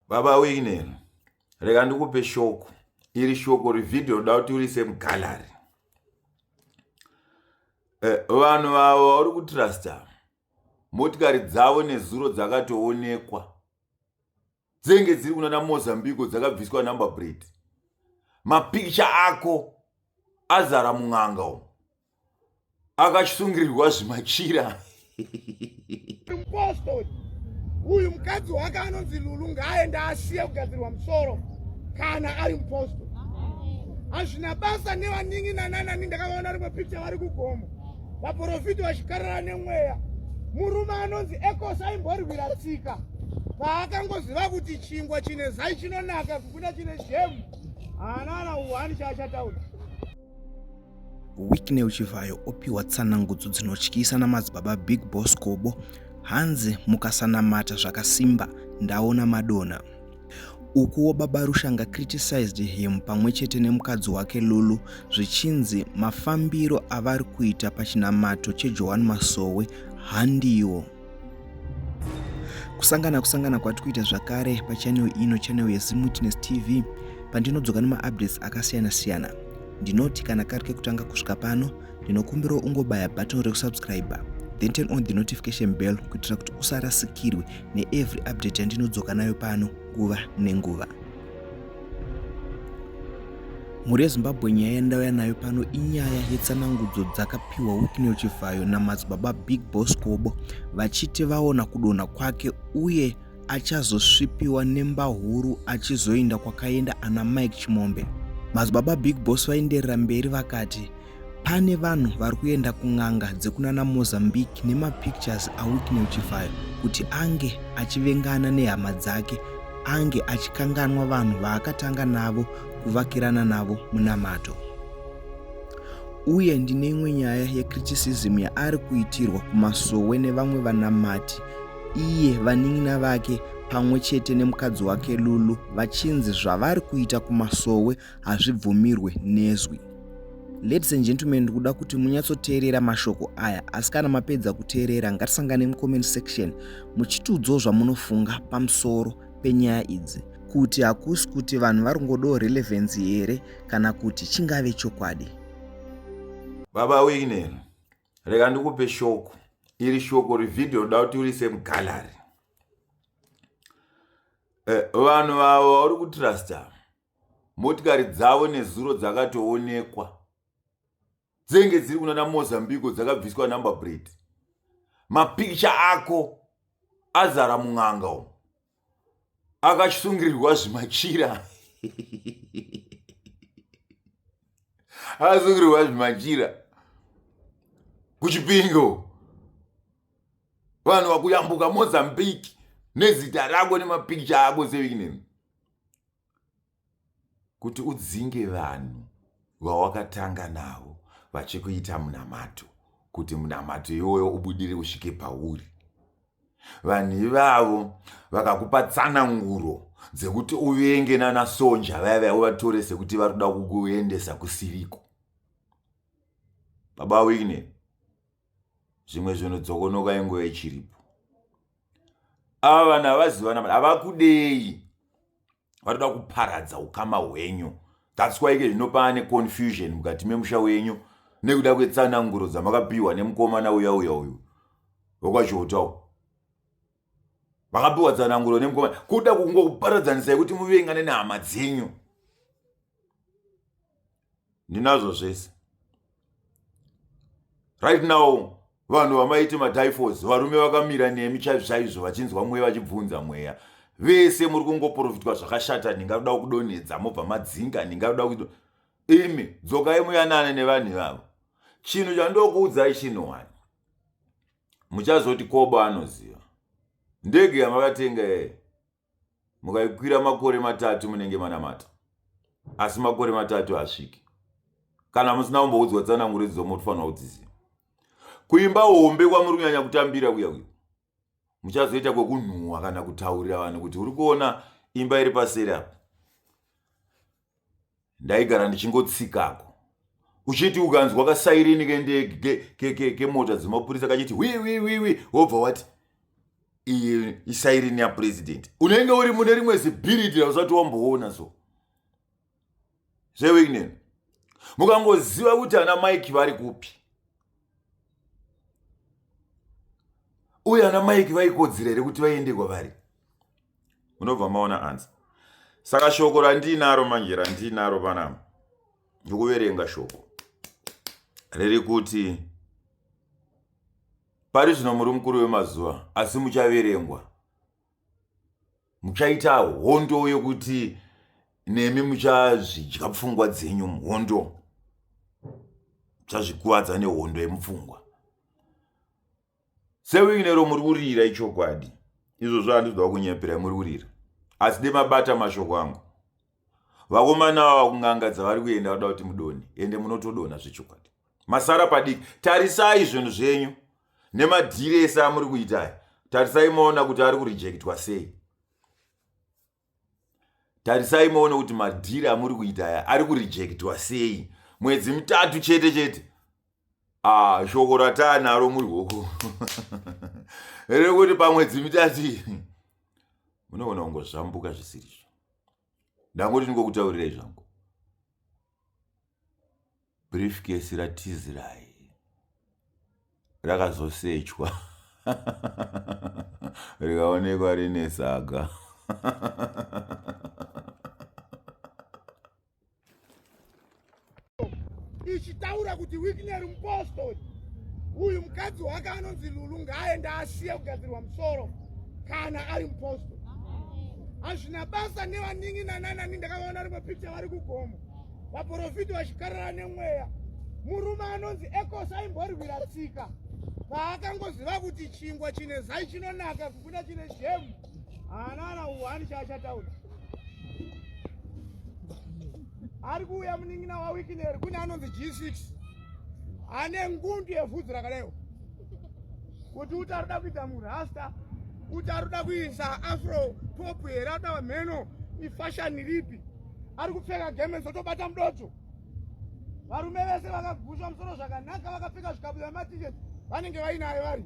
Baba Winner, rega ndikupe shoko. Iri shoko revhidhiyo ndoda kuti urise mugallery. Eh, vanhu vavo vauri kutrusta motikari dzavo nezuro dzakatoonekwa dzenge dziri kunana Mozambique dzakabviswa number plate. Mapikicha ako azara mun'anga umu. Akasungirirwa zvimachira. Mupostori uyu mukadzi wake anonzi Lulu ngaaende asiye kugadzirwa musoro kana ari mupostori. Hazvina basa nevanin'ina nanani ndakavaona rimwe picture vari kugomo vaprofiti vachikarara nemweya. Murume anonzi Ekos aimborwira tsika paakangoziva kuti chingwa chine zai chinonaka kukunda chine jemu haana ana uhwani chaachataura. Wicknell Chivhayo opiwa tsanangudzo dzinotyisa namadzibaba Big Boss Kobo hanzi mukasanamata zvakasimba ndaona madona. Ukuwo baba Rushanga criticized him pamwe chete nemukadzi wake Lulu zvichinzi mafambiro avari kuita pachinamato cheJohane Masowe handiwo. Kusangana kusangana kwati kuita zvakare pachannel ino channel yeZimwitness TV pandinodzoka nemaupdates akasiyana siyana. Ndinoti kana kari kekutanga kusvika pano ndinokumbirawo ungobaya button rekusubscribe then turn on the notification bell kuitira kuti usarasikirwe neevery update yandinodzoka nayo pano nguva nenguva. Mhuri yeZimbabwe nyaya yandauya nayo pano inyaya yetsanangudzo dzakapiwa Wicknell Chivhayo namadzibaba Big Boss Kobo vachiti vaona kudonha kwake uye achazosvipiwa nemba huru achizoinda kwakaenda ana Mike Chimombe. Madzibaba Big Boss vaenderera mberi vakati Pane vanhu vari kuenda kun'anga dzekunana Mozambique nemapictures aWicknell Chivhayo kuti ange achivengana nehama dzake ange achikanganwa vanhu vaakatanga navo kuvakirana navo munamato. Uye ndine imwe nyaya yecriticism yaari kuitirwa kumasowe nevamwe vanamati iye vanin'ina vake pamwe chete nemukadzi wake Lulu vachinzi zvavari kuita kumasowe hazvibvumirwe nezwi. Ladies and gentlemen, ndikuda kuti munyatsoteerera mashoko aya, asi kana mapedza kuteerera ngatisangane mucomment section muchitiudzawo zvamunofunga pamusoro penyaya idzi, kuti hakusi kuti vanhu vari kungodawo relevance here kana kuti chingave chokwadi. Baba Winner, rega ndikupe shoko iri shoko revhidhiyo ndoda kuti urise mugallery. Eh, vanhu vavo vauri kutrusta motikari dzavo nezuro dzakatoonekwa dzenge dziri kunana Mozambique dzakabviswa number plate. Mapikicha ako azara mun'anga umu akasungirirwa zvimachira akasungirirwa zvimachira kuchipingo vanhu vakuyambuka Mozambique nezita rako nemapikicha ako sevikinemi kuti udzinge vanhu vawakatanga navo vachikuita munamato kuti munamato iwoyo ubudire usvike pauri vanhu ivavo vakakupa tsananguro dzekuti uvenge nana sonja vaya vaya uvatore sekuti vari kuda kukuendesa kusiriko baba wine zvimwe zvinhu dzokonoka inguva ichiripo ava vanhu havazivana havakudei vatoda kuparadza ukama hwenyu thats why ike zvino paane confusion mukati memusha wenyu nekuda kwetsananguro dzamakapiwa nemukomana uya uya uyu wekwachotawo vakapiwa tsananguro nemukomana kuda kungokuparadzanisai kuti muvengane nehama dzenyu ndinazvo zvese right now vanhu vamaiti matyphos varume vakamira nemi chaizvo chaizvo vachinzwa mweya vachibvunza mweya vese muri kungoprofitwa zvakashata ndingakuda kudonhedza mobva madzinga ndingakuda kuita imi dzokai muyanane nevanhu ivavo chinhu chandokuudzai chinhu wani muchazoti kobo anoziva ndege yamakatenga yeye Mukaikwira makore matatu munenge manamata, asi makore matatu haasviki kana musina kumboudzwa tsananguro idzo motofanira kudziziva. Kuimba hombe kwamuri kunyanya kutambira kuya kuya muchazoita kwekunhuhwa kana kutaurira vanhu kuti uri kuona imba iri paseri apa ndaigara ndichingotsikako uchiti ukanzwa kasairini kendege kemota dzemapurisa kachiti wiwiwiwi wobva wati Iyi isairini yapresident unenge uri mune rimwe zibhiridi rausati wamboona so zvewicknel mukangoziva kuti ana mike vari kupi uye ana mike vaikodzera here kuti vaende kwavari munobva maona ansa saka shoko randiinaro manje randiinaro panapa ndikuverenga shoko riri kuti pari zvino muri mukuru wemazuva asi muchaverengwa muchaita hondo yokuti nemi muchazvidya pfungwa dzenyu muhondo muchazvikuvadza nehondo yemupfungwa sewinero muri kurira ichokwadi izvozvo handizwa kunyeperai muri kurira asi demabata mashoko angu vakomana ava kun'anga dzavari kuenda vada kuti mudone ende munotodona zvechokwadi masara padiki tarisai zvinhu zvenyu nemadhiri ese amuri kuitaya tarisai moona kuti ari kurejectwa sei tarisai moona kuti madhiri amuri kuita aya ari kurejectwa sei mwedzi mitatu chete chete ah, shoko rataanaro muri hoko rekuti pamwedzi mitatu munoona kungozvambuka zvisirizvo ndangoti ndingokutaurirai zvangu briefcase ratizirai rakazosechwa rikaonekwa rine saga ichitaura kuti Wicknell mupostori uyu mukadzi wake anonzi Lulu ngaaende asiye kugadzirwa musoro kana ari mupostori hazvina basa nevanin'ina nanani ndakavaona rimwe picture vari kugomo vaporofiti vachikarara nemweya murume anonzi ekos aimborwira tsika paakangoziva kuti chingwa chine zai chinonaka kukunda chine jemu haana ana uhwani chaachataura ari kuuya munin'ina wawikineri kune anonzi g6 ane ngundu yevhudzi rakadaiwo kuti uti arikuda kuita murasta uti arikuda kuisa afro pop here arikuda mheno ifashani ripi ari kupfeka gemenzi otobata mudodzo varume vese vakagushwa musoro zvakanaka vakapfeka zvikabuda matisheti vanenge vainaye vari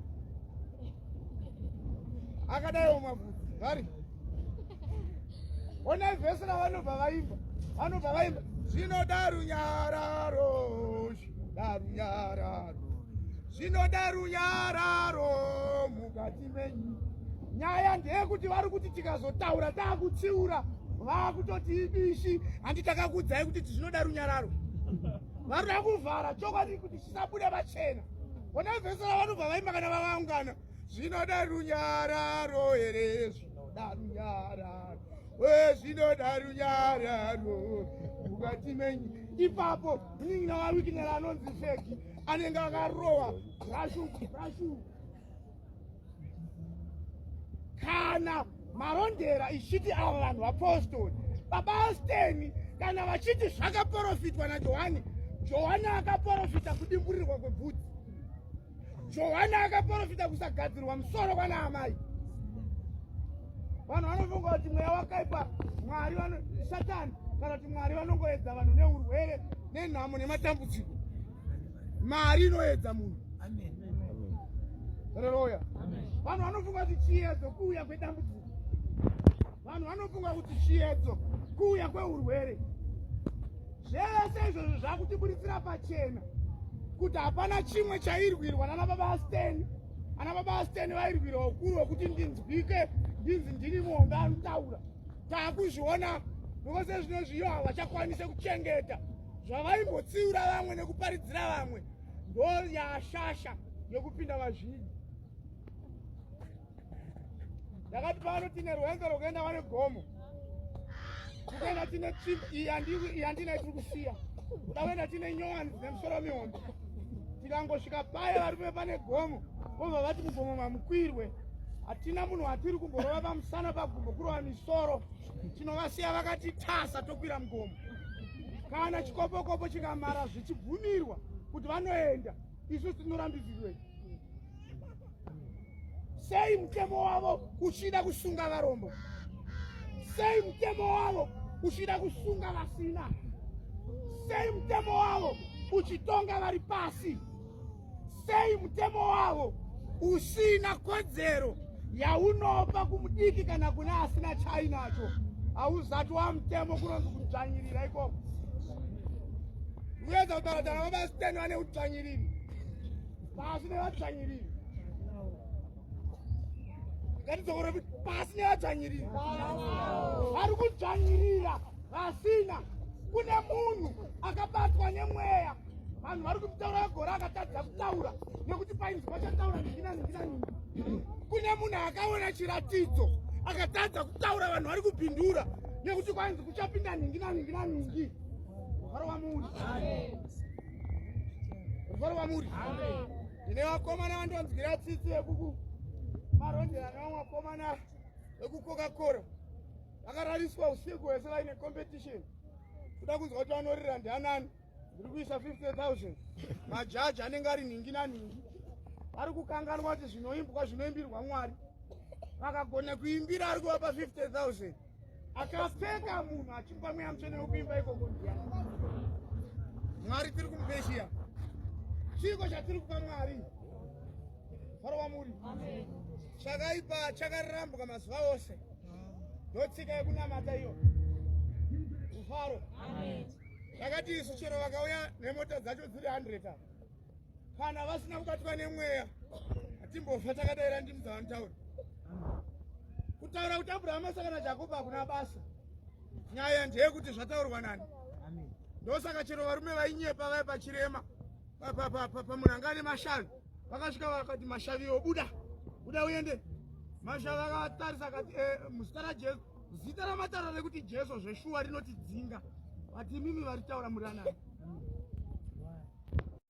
akadaiwo mavhudzi vari onai vhesi ravanobva vaimba vanobva vaimba zvinoda runyararo zvinoda runyararo zvinoda runyararo mukati menyu nyaya ndeyekuti vari kuti tikazotaura taakutsiura vaakutoti ibishi handi takakuudzai kuti zvinoda runyararo varikuda kuvhara chokwadi kuti chisabude pachena ona vhesi ravanobva vaimba kana vavaungana zvinoda runyararo here zvinoda runyararo we zvinoda runyararo mukati menyu ipapo munin'ina wawikinera anonzi feki anenge akarohwa rashu rashu kana marondera ichiti ava vanhu vapostori baba asteni kana vachiti zvakaporofitwa najohani johani akaporofita kudimburirwa kwebvudzi Johani akaprofita kusagadzirwa musoro kwana amai. Vanhu vanofunga kuti mweya wakaipa Mwari vano Satani kana kuti Mwari vanongoedza vanhu neurwere nenhamo nematambudziko. Mari inoedza munhu. Amen. Haleluya. Vanhu vanofunga kuti chiyedzo kuuya kwedambudziko. Vanhu vanofunga kuti chiyedzo kuuya kweurwere. Zvese izvozvo zvakutiburitsira pachena kuti hapana chimwe chairwirwa nana baba Asteni. Ana baba Asteni vairwira ukuru hwekuti ndinzwike ndinzi ndini muhombe anotaura. Taakuzviona because zvino zviyo havachakwanise kuchengeta zvavaimbotsiura vamwe nekuparidzira vamwe ndo yashasha yekupinda vazhinji. Ndakati pano tine rwenzo rwekuenda vane gomo. Kuenda tine trip iyi yandina tiri kusiya. Kuda kuenda tine nyowani dzine misoro mihombe. Tikangosvika paya varume pane gomo vobva vati mugomo mamukwirwe. Hatina munhu watiri kumborova pamusana pagumbo kurova misoro. Tinovasiya vakati tasa tokwira mugomo. Kana chikopokopo chikamara zvichibvumirwa kuti vanoenda isu tinorambidzirwei? Sei mutemo wavo uchida kusunga varombo? Sei mutemo wavo uchida kusunga vasina? Sei mutemo wavo uchitonga vari pasi? Sei mutemo wavo usina kodzero Yaunopa kumudiki kana kune asina chainacho hauzati wamutemo, kunonzi kudzvanyirira ikoko. Kuedza kutaura kuti ana baba Stan vane udzvanyiriri, pasi nevadzvanyiriri. Ngatidzokore kuti pasi nevadzvanyiriri vari kudzvanyirira vasina. Kune munhu akabatwa nemweya, vanhu vari kutaura gore akatadza kutaura nekuti painzi pachataura ningi naningi naningi. Kune munhu akaona chiratidzo akatadza kutaura, vanhu vari kupindura nekuti kwainzi kuchapinda ningi naningi naningi. Rufaro wamuri, rufaro wamuri. Ndine vakomana vandonzwira tsitsi vekuku marondera nevamwe vakomana vekuCoca-Cola vakarariswa usiku hwese vaine competition kuda kunzwa kuti vanorira ndianani. Ndiri kuisa 50 000, majaji anenge ari nhingi naningi. Vari kukanganwa kuti zvinoimbwa zvinoimbirwa Mwari. Vakagona kuimbira ari kuvapa 50 000. Akapfeka munhu achipa mweya mutsvene wekuimba ikoko ndiyani? Mwari tiri kumupeshiya chiko chatiri kupa Mwari? Faro wamuri, chakaipa chakarambwa mazuva ose, ndotsika yekunamata iyo. Rufaro. Takati isu chero vakauya nemota dzacho dziri 100 apa, kana vasina kubatwa nemweya hatimbofa takadaira ndimi dzavanotaura. Kutaura kuti Abrahama saka naJakobho hakuna basa, nyaya ndeyekuti zvataurwa nani. Ndosaka chero varume vainyepa vai pachirema pamunhu anga ane mashavi, vakasvika vakati, "Mashaviwo, buda, buda uende." Mashavi akatarisa akati, eh, "Muzita raJesu." Zita ramataura rekuti Jesu zveshuwa rinotidzinga, vati imimi varitaura muri anani?